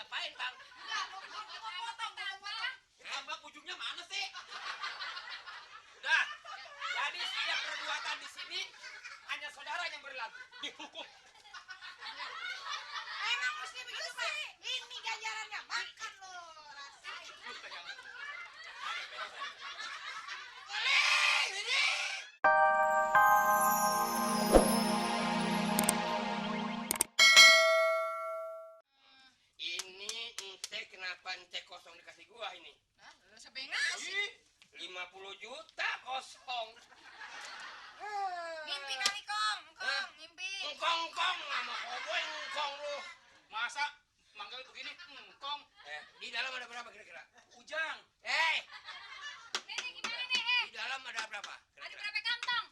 diapain, Bang? Enggak, mau potong. Tambak ujungnya mana sih? Udah. Jadi setiap perbuatan di sini hanya saudara yang berlaku. Dihukum. Emang mesti begitu, Pak? Ini ganjarannya. Makan lo, rasain. Boleh, ini. Ini ente kenapa ente kosong dikasih gua ini? Hah? Siapa yang ngasih? 50 juta kosong. Ngimpi kali, Kong. Kong, ngimpi. Engkong sama koboi engkong lu. Masa manggil begini engkong? Di dalam ada berapa kira-kira? Ujang. Nih, gimana nih, Di dalam ada berapa? Ada Kira-kira? berapa kantong?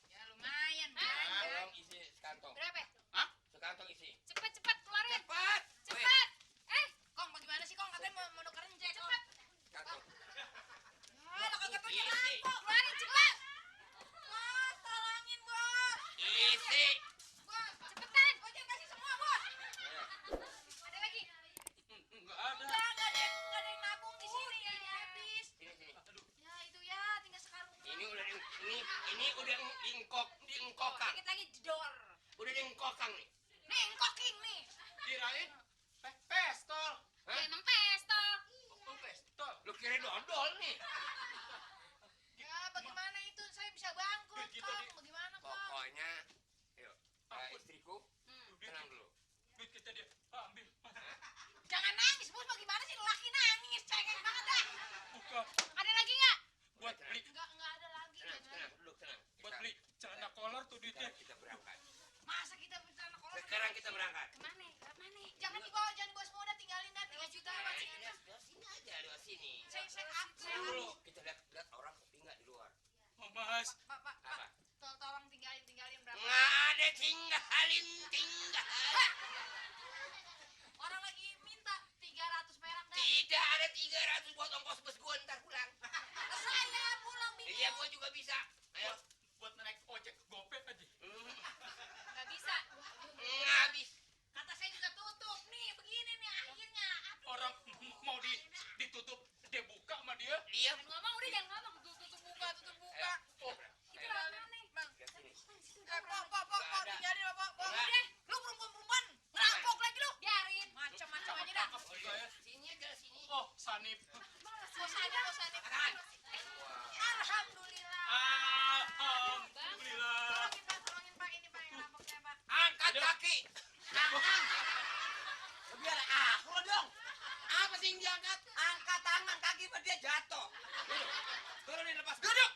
Ya lumayan, Tolong isi sekantong. Berapa? Hah? Sekantong isi. Cepet keluarin. Cepat. Weh, Cepet. Kong, bagaimana sih, Kong? Katanya mau nukerin cek, Kong. sekantong. Lo kagak punya Isi. mangkok. Keluarin cepet. Bos, tolongin, Bos. Isi. Bos, Cepetan. Bos jangan kasih semua, Bos. Ada lagi. Enggak ada. Enggak ada yang nabung di sini. Ini habis. Sini. Ya, itu ya, tinggal sekarung. Ini udah ini udah diengkokang. Dikit lagi jedor. Udah diengkokang nih. Nih, engkoking nih. Kirain pestol. Ya emang pestol. Oh, pestol. Lu kira dodol nih. Ya, bagaimana itu? Saya bisa bangkrut, Gitu, Kong. Dik. Bagaimana, Kong? Pokoknya, yuk, istriku, tenang dulu. Duit kita dia ambil. Jangan nangis, Bos. Bagaimana sih laki nangis? Cengeng banget dah. Bukan. Ada lagi nggak? Buat beli Enggak ada lagi. Tenang, duduk tenang. buat beli celana kolor tuh duitnya. Sekarang kita berangkat. Masa kita bicara kolor? Sekarang kita berangkat. Kemana? Kemana? Jangan dibawa semua, udah tinggalin dah 3 juta buat sini. Sini aja, lewat sini. Saya Tunggu dulu, kita lihat orang tinggal di luar. Oh, Mas. Pak, Apa? tolong tinggalin berapa? Nggak ada tinggalin. Orang lagi minta 300 perak dah. Tidak ada 300 buat ongkos bus gua ntar pulang. Saya pulang bingung. Iya, gua juga bisa. Ayo. Buat naik ojek gopet aja. Nggak bisa. Habis. Kata saya juga tutup nih, begini nih akhirnya. Aduh. Orang mau ditutup dia buka sama dia. Diam. Ngomong udah jangan ngomong. Tutup buka. Oh, Itu apa nih? Bang. Lihat sini. Pak, tinggalin lah, Pak. Enggak. Udah, lu perempuan ngerampok lagi lu. Biarin. Macam-macam aja dah. cakep juga ya. Sini aja sini. Oh, Sanip. Bos aja. Tangan. Alhamdulillah. Alhamdulillah. Tolongin Pak, ini Pak yang ngerampok saya, Pak. Angkat kaki. Tangan. Biar lo dong. Apa sih yang diangkat? Angkat tangan, kaki dia jatuh. Duduk. Turunin, lepas. Duduk.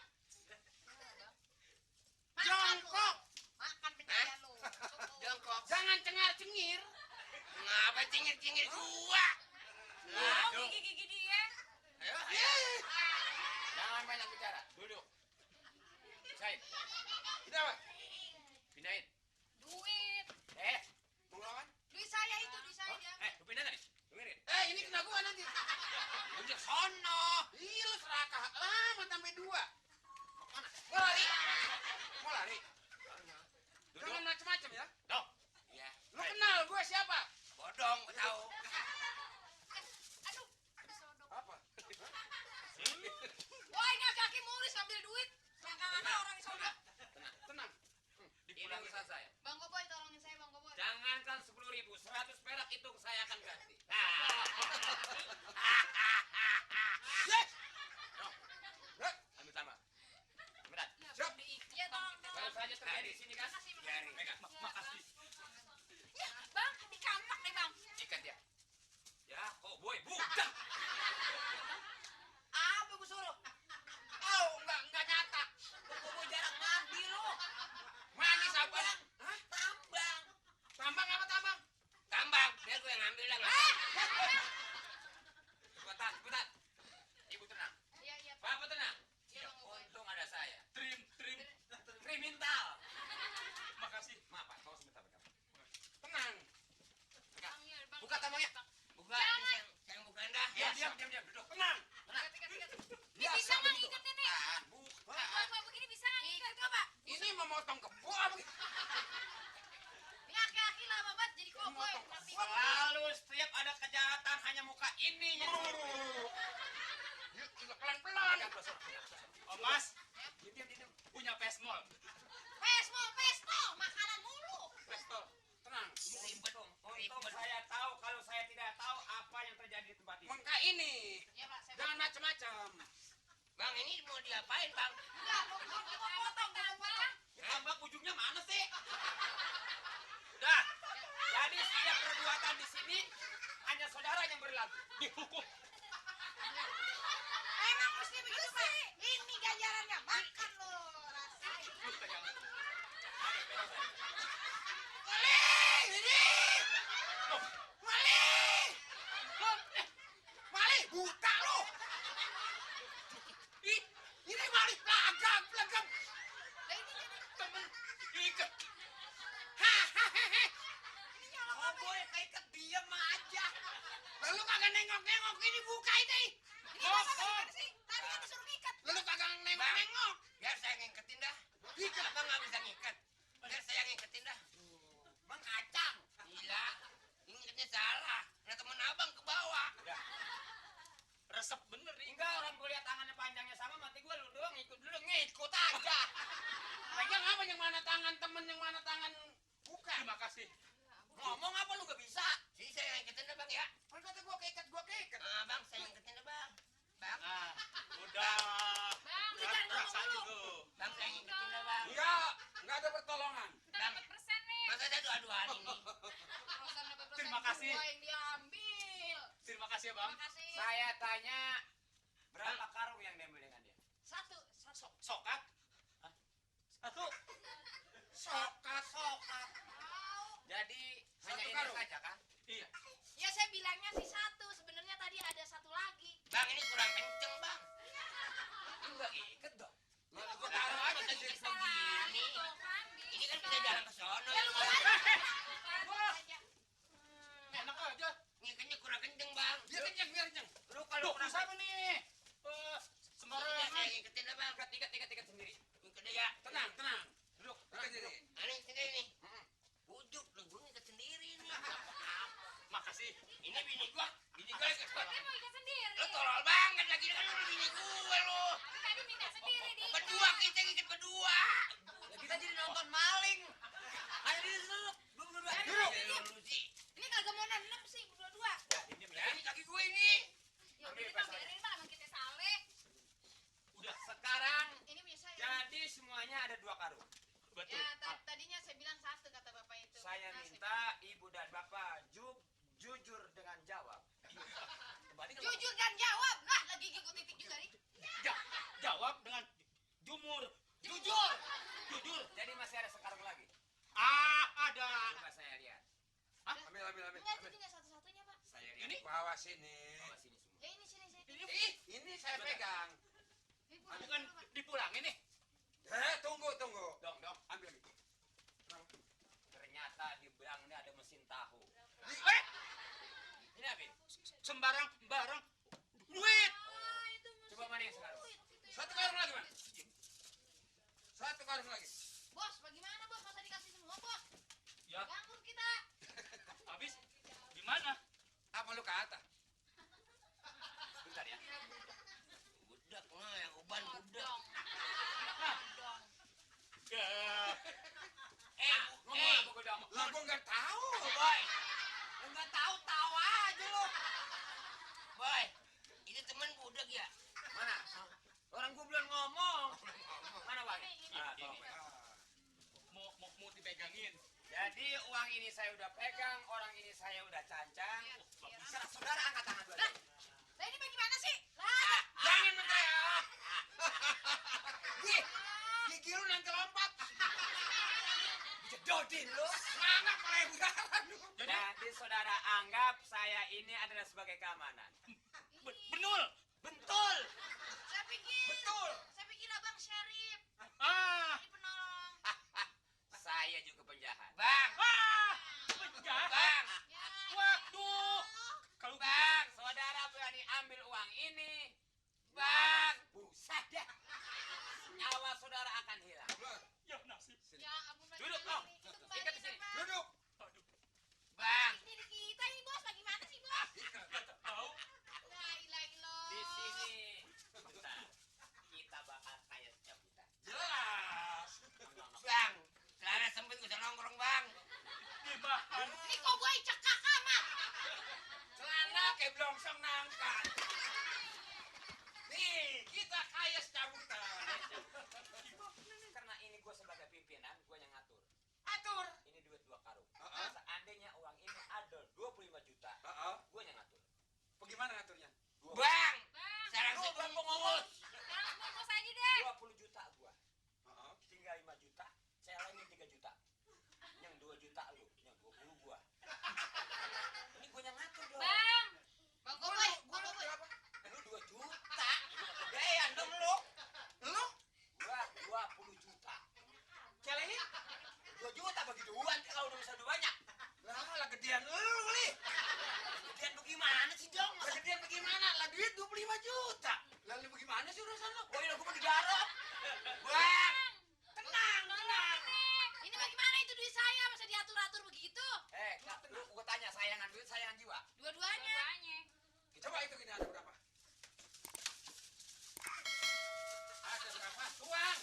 Jongkok. Makan penjaga lu. Jongkok. Jangan cengar-cengir. Ngapa cengir-cengir gua? Oh, gigi-gigi dia. Ayo. Jangan banyak bicara. Duduk. Sain. Ini apa? Pindahin. Duit. Tunggu lawan. Duit saya itu, duit saya. Lu pindah nggak nih? Dengerin. Ini kena gua nanti. Udah sono. Iya lu serakah. Lama sampai 2. Mau kemana? Mau lari? Mau lari? Duduk. Jangan macem-macem ya. Dong. Iya. Lu kenal gue siapa? Bodong, gua tahu. Aduh. Apa? Wah, ini kaki muris ngambil duit. Sangkaan orang di sana. Tenang. Ini urusan saya. Bang Goboy, tolongin saya, Bang Goboy. Jangankan 10.000, 100 perak itu saya akan ganti. Ambil tambah. Ambil. Siap. Iya, tolong. Baru saja terjadi di sini kan? Biarin. Megang. Makasih. Ya, Bang, dikampak nih, Bang. Ikat dia. Ya, kok boy, bukan. Apa gue suruh? Oh, enggak nyata. Boy jarang mandi lo. Mandi siapa? Hah? Tambang. Tambang apa tambang? Tambang. Biar gue yang ngambil yang. Cepetan. Ibu tenang. Iya, Pak. Bapak tenang. Iya, Bang Goboy. Untung ada saya. Trim. Kriminal. Makasih. Maaf, Pak. Tolong sebentar. Malih, ini. Malih. Malih, buta lu. Ih, Ini malih pelagam. Lah ini jadi temen diikat. Hahaha. ini nyolong Oh boy, kaikat diem aja. Lalu kagak nengok-nengok ini buka ini. ini bapak gimana sih? Tadi kan disuruh ngikat. Lalu kagak nengok-nengok. Biar saya ngiketin dah. Ikat abang nggak bisa ngikat. Biar saya ngiketin dah. Bang kacang. Gila. Ngikatnya salah. Nah temen abang ke bawah. Resep bener nih. Enggak, orang gue lihat tangannya panjangnya sama, mati gue lu doang ikut dulu ngikut aja. Pegang apa yang mana tangan temen, yang mana tangan bukan. Terima kasih. Ngomong apa lu gak bisa? Sini saya yang iketin dah bang ya. Kan kata gue keikat. Ah bang, saya yang iketin dah bang. Bang. Nah, udah. Bang, Lu jangan ngomong Rasain dulu. tuh. Bang, saya yang iketin dah bang. Enggak ada pertolongan. kita dapat persen nih. Masa saya dua-duaan ini. Perusahaan dapat persen Terima kasih. gua yang diambil. Terima kasih ya, Bang. Makasih. Saya tanya, berapa karung yang diambil dengan dia? Satu. Sokat. Hah? Satu. Sokat. Tahu. Jadi Satu hanya ini karung? saja kan? Iya. Ya saya bilangnya sih satu. Sebenarnya tadi ada satu lagi. Bang, ini kurang kenceng bang. Enggak ikat dong. Lalu gua taruh aja di Ikat situ. begini. Tuh kan, Ini kan kita jalan ke sono. Ya lu mau Wah. aja. Enak aja. Ngikatnya kurang kenceng bang. Biar kenceng. Lu kalau Duh, kurang siapa nih? Ini saya Sembarangan. ngiketin dah bang. Ikat sendiri. Ikat aja. Tenang. Duduk. Ikat sendiri. Ini sendiri nih. Pujuk, lu gue ngikat sendiri nih. Makasih. Ini bini gua ikat. dia mau ikat sendiri. Lu tolol banget lagi kan lu bini gue lu. Tapi tadi minta sendiri di. Berdua kita ngikat berdua. Ya, kita jadi nonton maling. Ayo duduk. Duduk. Lu sih. Ini kagak mau nanem sih berdua-dua. Ya, ini kaki gue ini. Ya udah ini bang biarin bang emang kita saleh. Udah. Sekarang Ini punya saya. jadi semuanya ada 2 karung. Betul. Ya tadinya saya bilang satu kata bapak itu. Saya Nah, minta ibu dan bapak jujur dengan jawab. Kembali ke jujur dan jawab. Lah lagi gigi titik juga nih. Jawab dengan jumur. jujur. Jadi masih ada sekarung lagi. Ada. Coba saya lihat. Ambil. Enggak jadi enggak satu-satunya pak. Saya lihat. Ini? Bawa sini. Bawa sini semua. Ya ini sini saya. Ini saya pegang. Bukan dipulangin nih. Tunggu. Dong. Ambil lagi. Ternyata di berang ini ada mesin tahu. Ini apa? Ini? Sembarang barang duit. Ah itu mesti. Coba mana yang sekarang? Satu karung lagi, Man. Satu karung lagi. Bos, bagaimana bos? Masa dikasih semua bos? Ya, Ganggu kita. habis gimana? Apa lu kata? Bentar ya. Budak mah yang uban budak. Dong. Ya. Ngomong apa gue dong? Lah gua nggak tahu. Boy. Enggak tahu aja lu. Boy, ini temen budak ya? Mana? Orang gua belum ngomong. Mana uangnya? Ini. Mau dipegangin. Jadi uang ini saya udah pegang, orang ini saya udah cancang. Bisa saudara angkat tangan dulu. Lah ini bagaimana sih? Lah. Jangan menteriak. Gigi lu nanti lompat. Jedodin lu. Semangat pelebaran lu. Jadi saudara anggap saya ini adalah sebagai keamanan. Benul. Betul. Saya pikir. Betul. Saya pikir abang sheriff. Ah. Ini penolong. Saya juga penjahat. Bang. Penjahat. Bang. Ya. Waduh. Kalau Bang, saudara berani ambil uang ini. Bang. Buset dah. Nyawa saudara akan hilang. ya nasib. Ya ampun. Duduk, bagaimana Om. ini? Itu Ikat kembali di sini. Bang. Duduk. Aduh. Bang. Ini di kita ini bos. Bagaimana sih bos? Tahu? La ilaha illallah. Di sini. Bentar. Kita bakal kaya secabutan. Jelas. Bang. Celana sempit bisa nongkrong, Bang. Gimana? Ini kok gue cekak amat. Celana kayak blongsong nangkat. Nih, kita kaya secabutan. Karena ini gue sebagai pimpinan, gue yang ngatur. Atur. Ini duit 2 karung. Heeh. Seandainya uang ini ada 25 juta, Heeh. gue yang ngatur. Bagaimana ngaturnya? Bang! Bang, Sekarang Lu saya Bang pengungut. sekarang bungkus aja deh. 20 juta gue. Heeh. Tinggal 5 juta, saya lagi 3 juta. juta lu, yang 20 gua. Ini gua yang ngatur dong. Bang, Bang Goboy, Bang Goboy. Lu 2 juta. Gedean dong lu. Lu? Gua 20 juta. Cele ini 2 juta bagi duan kalau udah bisa banyak. Lah gedean lu kali. Gedean bagaimana sih dong? Gedean bagaimana? Lah duit 25 juta. Lalu bagaimana sih urusan lu? Oh iya gua mau digarap. Bang, tenang, tenang. Ini bagaimana itu duit saya masa diatur-atur begitu? Lu gua tanya sayangan duit, sayangan jiwa. Dua-duanya. duanya. Coba itu gini ada berapa? Ada berapa? Tuang.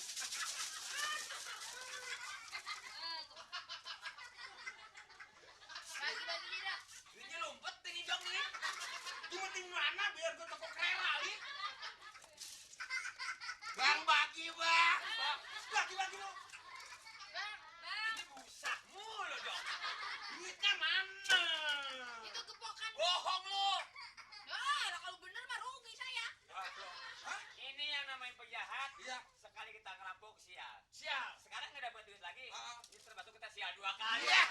Bagi-bagi dah. Duitnya lumpet ini dong nih. Dimeting mana biar gua toko krera nih. Bang bagi bang. Bagi-bagi lu. Bang, Ini busah mulu dong. Duitnya mana? itu gepokan. Bohong lu. Lah kalau bener mah rugi saya. Hah? Ini yang namanya penjahat. Iya. Sekali kita ngerampok sial. Sial. Sekarang nggak dapat duit lagi. Ah. Ini termasuk kita sial 2 kali. Iya.